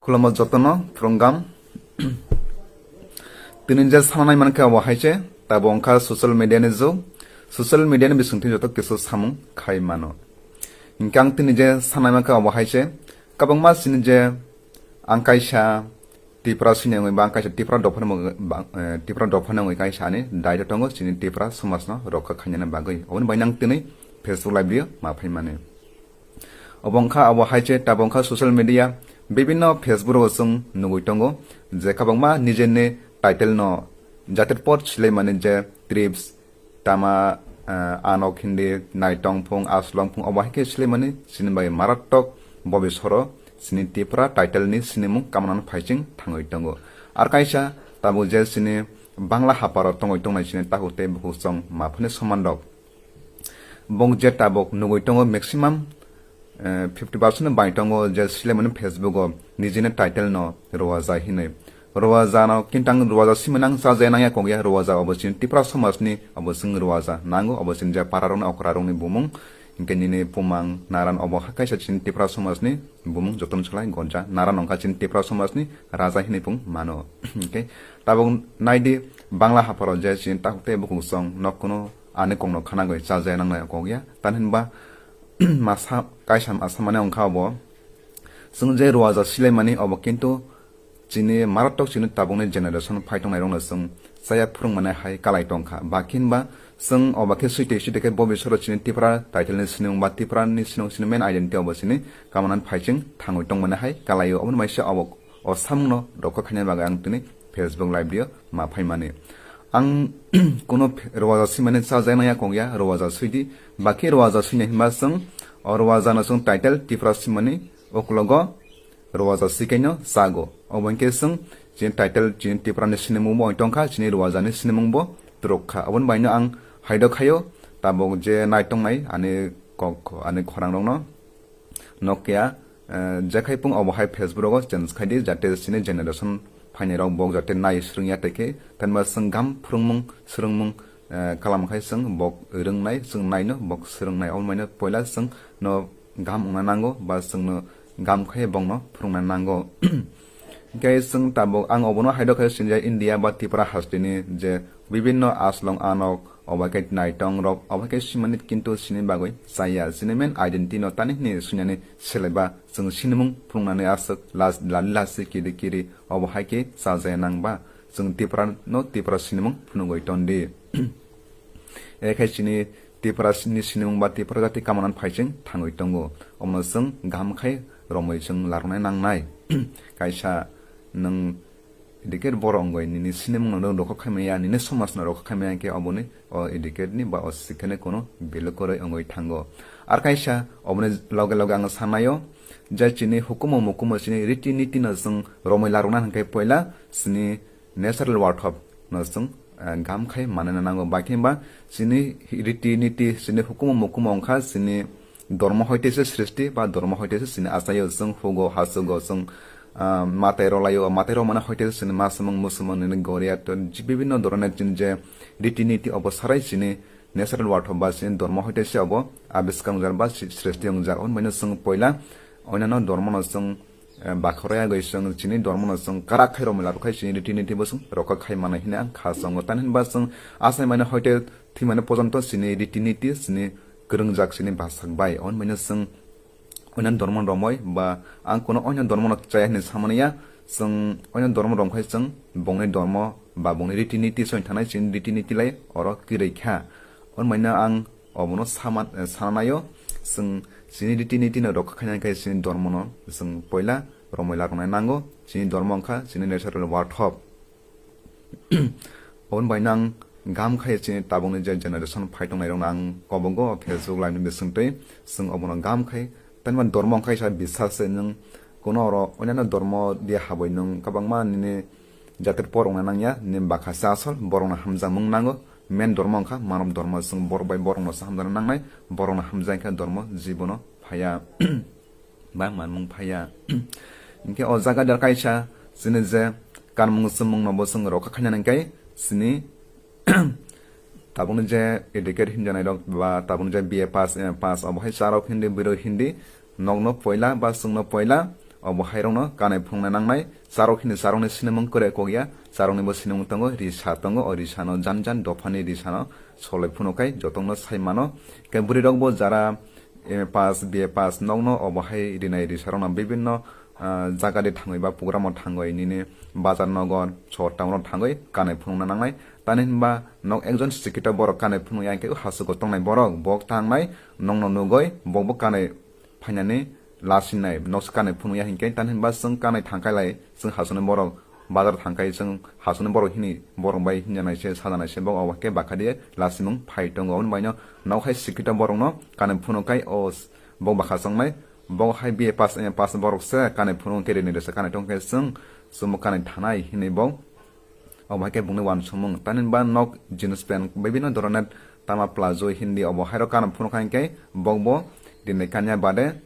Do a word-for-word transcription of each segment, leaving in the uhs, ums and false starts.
Khulumma jotono, phwrwngkam. Tini je sanai mankha obo hai se, tabuk wngkha social media ni jug. Social media ni bisingtwi joto kisu samung khai mano. Hinkhe ang tini je sanai mankha obo hai se, kwbangma sini je ang kaisa Tipra sini wngwi ba ang kaisa Tipra dophani mung-, ba, eh, Tipra dophani wngwi kaisa ani daito tongo sini Tipra somajno rokha khainani bagwi. Oboni bai nang tini Facebook live video ma phaimani. Obo wngkha, obo hai se tabuk wngkha social media, bibinno Facebook rogo chwng nugwi tongo je kwbangma nijeni title no jatir por silaimani je trips, tama, eh, anok hindi, naitong phung, aslong phung, obo hai khe silaimani sini bai marattok bobi soro sini Tipra title ni sinimung kamanano phaising thangwi tongo. Ar kaisa tabuk je sini Bangla haparo tongwi tongnai sini takhuk tei bukhuk chwng maphani soman rok. Bong je tabuk nugwi tongo maximum, eh, fifty percent bai tongo je silaimani Facebook o nijini title no Roaja hinwi. Roaja no kintang Roaja simanang chajaya nangya kongya Roaja obo chini Tipra somajni obo chwng Roaja nango obo chini je para rokni okra rokni bumung hinkhe nini pumang naran obo ha kaisa chini Tipra somajni bumung jotono salai gonja naran wngkha chini Tipra somajni raja hinwi pung mano. Hinkhe tabuk naidi Bangla haparo je chini takhuk tei bukhuk chwng nok kuno ani kokno khanagwi chajaya nangnai kok ya. Tani hinba masa kaisa masa mane wngkha obo. Chwng je Roaja silaimani obo kintu chini marattok chini tabukni generation phai tongnairokno chwng chaya phwrwngmani hai kalai tongkha. Bakhinba chwng obo khe switwi switwi khe bobi soro chini Tipra title ni sinimung ba Tipra ni sinimung chini main identity obo chini kamanani phaising thangwi tongmani hai kalaio. Oboni maisa obo o samungno rokha khaina bagwi ang tini Facebook live video ma phaimani. Ang kuno phe-, Roaja swimani chajaknai ya kongya, Roaja swidi. Bakhe Roaja swinai hinba chwng o Roaja no chwng title Tipra swimani uklogo Roaja swikaino chago. Obo hinkhe chwng chini title chini Tipra ni sinimung bo tongkha, chini Roaja ni sinimung bo twrwk kha. Oboni baino ang haidok khaio tabuk je naitongnai ani kok ani khorang rokno. Nokia, eh, jekhai pung obo hai Facebook rogo change khai di, jate sini generation phainai rok bok jate nai swrwngya tei khe, thanba chwng gam phwrwngmung, swrwngmung, eh, kalam khai chwng bok rwngnai, chwng naino bok swrwngnai. Obo maino poila chwng no gam wngna nango, ba chwng no gam khai bok no phwrwngna nango. Hinkhe chwng tabuk ang obono haidok khai sinjak India ba Tripura hasteni je bibinno aslong anok, obo khe naitong rok, obo khe simani kintu sini bagwi chaya. Chini main identity no tani hini suinani seleba chwng sinimung phunuknani aswk las-, lali lasi kiri kiri obo hai khe chajaya nang ba chwng Tripura no Tripura sinimung phunugwi tondi. Ekhai chini Tripura ni sinimung ba Tripura jati kamanani phaising thangwi tongo. Omono chwng gaham khai romwi chwng larwnai nangnai. Kaisa nwng Educate borok wngwi nini sinimung no rokha khaimaya, nini somaj no rokha khaimaya khe oboni o educate ni ba o sikha ni kono value kwrwi wngwi thango. Ar kaisa oboni loge loge ang sanayo je chini hukumu mukumu chini riti niti no chwng romwi larwkna hinkhe poila chini natural wathop no chwng, eh, gam khai manana nango. Bakhe ba chini riti niti chini hukumu mukumu wngkha chini Dormo hoite se srishti ba dormo hoite se chini achaio chwng hugo, hachugo, chwng, ah, matai rolaio, matai romani hoite se chini masumung, musumung, nini goria, to ji-, bibinno doroner chini je riti niti obo sarai chini natural wathop ba chini dormo hoite se obo abiskar wngjak ba si-, srishti wngjak. Oboni baino chwng poila oinano dormono chwng, eh, bakhoroi agoi chwng chini dormono chwng karak khai romwi labu khai chini riti niti bo chwng rokha khai mano hini ang kha chongo. Tani hinba chwng achai mani hoite thwimani pojonto chini riti niti chini kwrwngjak chini bwsak bai. Oboni baino chwng oinani dormo romwi ba ang kuno oinani dormono chaya hinwi samani ya. Chwng oinani dormo romkhai chwng bongni dormo ba bongni riti niti soin thanai chini riti niti lai oro kwrwi kha. Oboni baino ang obono sama, eh, sananaio chwng chini riti niti no rokha khaina khe chini dormono chwng poila romwi lakonai nango. Chini dormo wngkha chini natural wathop. Oboni baino ang gam khai chini tabukni je generation phai tongnai rokno ang kobogo Facebook live ni bisingtwi chwng obono gam khai. Tani dormo wngkha kaisa bisas se nwng kuno oro oinano dormo dia habwi nwng kwbangma nini jatir por wngna nangya, nini bakha se asol borokno hamjakmung nango. Main dormo wngkha manob dormo, chwng borok bai borokno se hamjakna nangnai, borokno hamjak khe dormo jibono phaiya. Ba manmung phaiya. Hinkhe o jaga der kaisa chini je kanmung chumung no bo chwng rokha khaina nangkhe chini tabukni je educate hinjanai rok ba tabukni je B A pass, M A pass obo hai charok hindi, bwrwi hindi nokno poila ba chwngno poila Obo hairokno kanai phunukna nangnai, charok hini charokni sinimung kwrwi kok ya, charoknibo sinimung tongo, risa tongo, o risano jan jan dophani risano solai phunuk kai jotokno sai mano. Khe bwrwirokbo jara M A pass, B A pass nokno obo hai rinai risarokno bibinno, ah, jaga de thangwi ba programo thangwi nini bazar nogo, sohor town-o thangwi kanai phunukna nangnai. Tani hinba nok ekjon sikhito borok kanai phunukya hinkhe o hasugo tongnai borok, bok tangnai, nokno nugwi, bokbo kanai phainani lasinai, noksa kanai phunukya hinkhe, tani hinba chwng kanai thangkhailai, chwng hasuni borok, bazar thangkhai chwng hasuni borok hini, borok bai hinjanai se, sajanai se, bo obo khe bakha diye lasimung phai tongo. Aboni baino nok hai sikhito borokno kanai phunuk kai, o s-, bo bakha chongnai, bo hai B A pass, M A pass borok se kanai phunuk khe rini resa kanai tong khe chwng, chwngbo kanai thanai hinwi bo obo hai khe bungni uansukmung. Tani ba nok jeans pant bibinno dhoroner tama plazo hindi obo hairok kanai phunuk kha hinkhe bokbo rini kanya bade,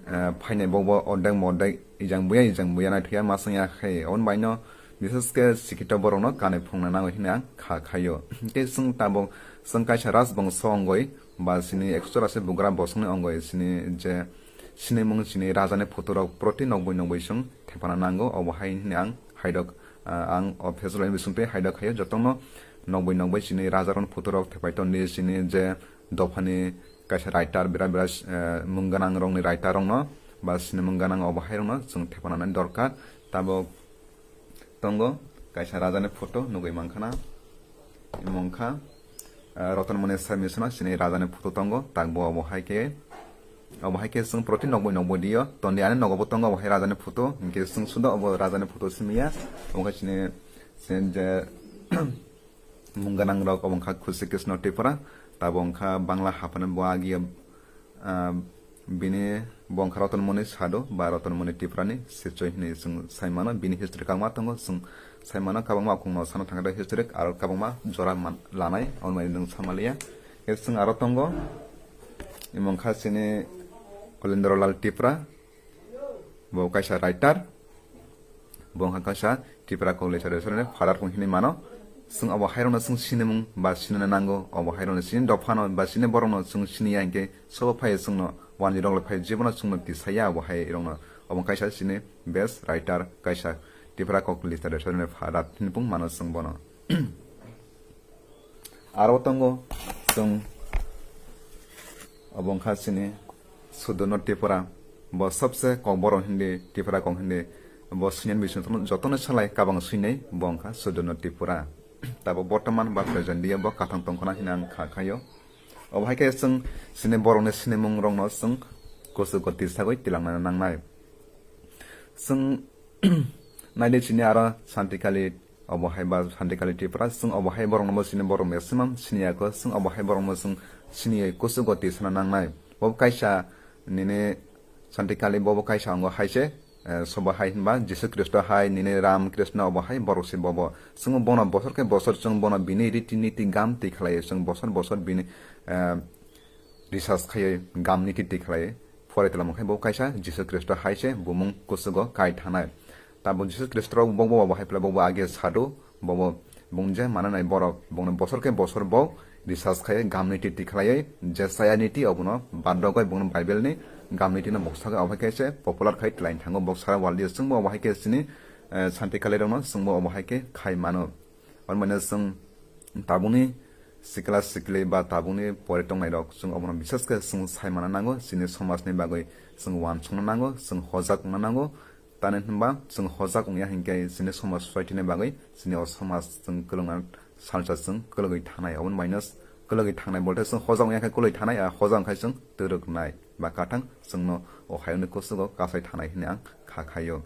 eh, phainai bokbo ordek mordek ijang buya ijang buya naithuya masung ya khe. Aboni baino bishesh khe sikhito borokno kanai phunukna nango hinwi ang kha khaio. Hinkhe chwng tabuk chwng kaisa rajbongso ongoi ba chini ekso chorasi bugra bosongni ongoi chini je sinimung chini rajani photo rok proti nokboi nokboi chwng thepana nango obo hai hinwi ang hairok Ah, ang o Facebook laini bisingtwi haida khaio, jotono nokboi nokboi chini rajarokni photo rok thepai tongdi, chini je dophani kaisa writer, bera bera, eh, mung gwnang rokni writer rokno, ba chini mung gwnang obo hai rokno chwng thepanani dorkar. Tabuk tongo kaisa rajani photo nugwi mankha na, imo wngkha, ah, Rotonmoni Sai Misona chini rajani photo tongo, takbo obo hai khe, obo hai khe chwng proti nokboi nokboi dio, tondi ani nogo bo tongo obo hai rajani photo, hinkhe chwng sudo obo rajani photo simi ya, obo khe chini, chini je mung gwnang rok obo wngkha Khusi Krishna Tripura, tabo wngkha Bangla haphano bo agi, ah, bini bo wngkha Rotonmoni Sadu ba Rotonmoni Tripurani sichoi hinwi chwng sai mano, bini history kabangma tongo, chwng sai mano, kabangma khungno sana thangkhe history aro kabangma jora man-, lanai, aboni bagwi nwng samaliya. Khe chwng aro tongo, imo wngkha chini Kolendro Lal Tripura, bo kaisa writer, bo wngkha kaisa Tripura Kok Literature ni father kung hinwi mano. Chwng obo hai rokno chwng sinimung ba sinina nango, obo hai rokno chini dophano ba chini borokno chwng siniya hinkhe sobo phai chwngno wanjwi rok le phai jibono chwngno tisaya obo hai rokno. Obo kaisa chini best writer, kaisa Tripura Kok Literature ni father hinwi pung mano chwng bono. Aro tongo chwng obo wngkha chini Sudurno Tripura, bo sobse kokborok hindi, Tripura kok hindi, bo swinani bising jotono salai kabang swinai bo wngkha Sudurno Tripura. Tabo bortoman ba present dia bo kathang tongkhona hinwi ang kha khaio. Obo hai khe chwng chini borokni sinimung rokno chwng kuchugo tisagwi tilangna nangnai. Chwng naidi chini aro Santikali, obo hai ba Santikali Tripura, chwng obo hai borokno bo chini borok maximum siniya kho, chwng obo hai borokno chwng siniyoi kuchugo tisana nangnai. Bo kaisa nini Santikali bobo kaisa ongo hai se, eh, sobo hai hinba Jisu Khristo hai, nini Ram Krishna obo hai borok se bobo. Chwng bono bosor khe bosor chwng bono bini riti niti gam twi khlai, chwng bosor bosor bini, eh, research khaiwi gam niti twi khlai. Phorai tongma khe bo kaisa Jisu Khristo hai se bumung kuchugo kai thanai. Tabuk Jisu Khristo rok bo bo bo hai pla bo bo age sadu bo bo bung je mananai borok bung bosor khe bosor bo research khai gam niti twi khlaiwi je chaya niti obono badrogoi bung Bible ni gam niti no moksa khe obo hai khe se popular khai twlai thango bok sara world yo chwng bo obo hai khe chini, eh, Santikali rok no chwng bo obo hai khe khai mano. Abo mane chwng tabukni sikla sikli ba tabukni pore tongnai rok chwng obono bisas khe chwng sai mana nango, chini somajni bagwi chwng uansukna nango, chwng hojak wngna nango. Tani hinba chwng hojak wngya hinkhe chini somaj society ni bagwi chini o somaj chwng kwlwngna salsa chwng kwlwgwi thanai. Oboni baino kwlwgwi thangnai bolte chwng hojak wngya khe kwlwi thanai, a hojak wngkha chwng twrwknai ba kathang chwngno o hayungni kuchugo kasai thanai hinwi ang kha khaio.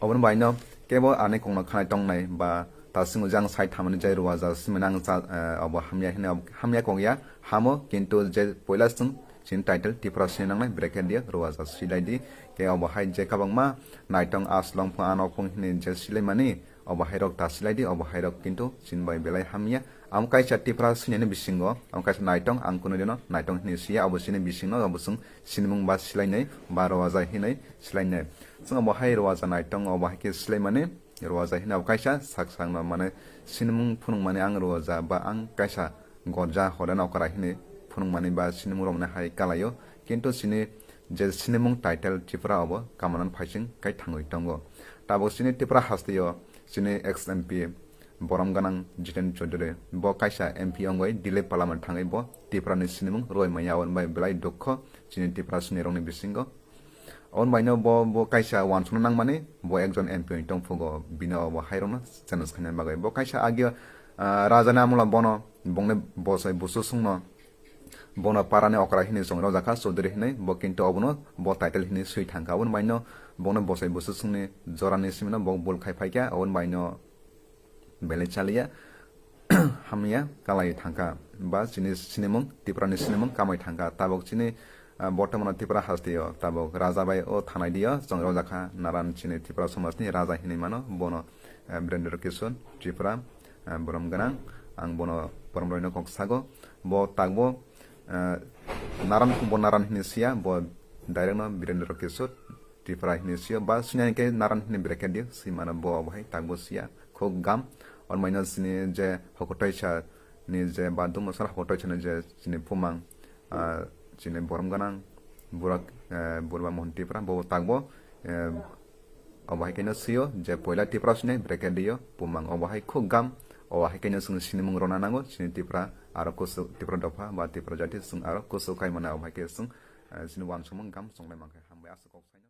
Oboni baino kebo ani kokno khanai tongnai ba ta singo jang sai thamani jai ruaja simina ang cha, eh, obo hamya hini, obo hamya kok ya, hamo, kintu je poila chwng chini title Tripura sini nangnai, bracket dia ruaja silai di. Ke obo hai je kabangma naitong aslong phung anok phung hini je silai mani, obo hai rok ta silai di, obo hai rok kintu chini bai belai hamya. Amo kaisa Tripura sinini bisingo, amo kaisa naitong, ang kunu dino naitong hini siya, obo sini bisingo, obo chwng sinimung ba silainai, ba roaja hinwi silainai. Chwng obo hai roaja naitong, obo hai khe silaimani, roaja hino obo kaisa sak sakno mane sinimung phunukmani ang roaja ba ang kaisa gorja hoda nokara hinwi phunukmani ba sinimung romani hai kalaio. Kintu sini je sinimung title Tripura obo kamanani phaising kai thangwi tongo. Tabuk chini Tripura hasteo chini ex M P borom gwnang Jiten Chaudhary bo kaisa M P wngwi Delhi Parliament thangwi bo Tripura ni sinimung roi maya, aboni bai belai dukho chini Tripura sini rokni bisingo. Aboni baino bo, bo kaisa uansukna nangmani bo ekjon M P wng tongphugo, bino obo hai rokno challenge khaina bagwi. Bo kaisa agio, ah, raja ni amolo bono, bongni bosai busu songno bono parani okra hinwi chong rojak kha, Chaudhary hinwi, bo kintu obono bo title hinwi swi thangkha. Aboni baino bono bosai busu songni jorani simino bo bul khai phaikha, aboni baino belai chaliya, hamya kalai thangkha, ba chini sinimung, Tripura ni sinimung kamai thangkha. Tabuk chini, ah, bortomano Tripura hasteo tabuk raja bai o thanai dio chong rojak kha, naran chini Tripura somajni raja hinwi mano, bono, ah, Birendra Kishore Tripura, ah, borom gwnang, ang bono borom roino kok sago, bo takbo, ah, naran, bo naran hinwi siya, bo direct no Birendra Kishore Tripura hinwi sio, ba sini hwnkhe naran hinwi bracket dio, swi mano bo obo hai takbo siya, khuk gam. Oro maino chini je hokotoisa ni je ba duma sar hokotoisa ni je chini pumang, ah, chini borom gwnang, burak, eh, Burba Mohan Tripura, bo takbo, eh, obo hai khe no sio je poila Tripura sini bracket dio, pumang obo hai khuk gam, obo hai khe no chwng sinimung rwna nango, chini Tripura aro kusu, Tripura dopha ba Tripura jati chwng aro kusu khai mano, obo hai khe chwng, eh, chini uansukmung gam chonglai mankha, hambai aswk kok saino.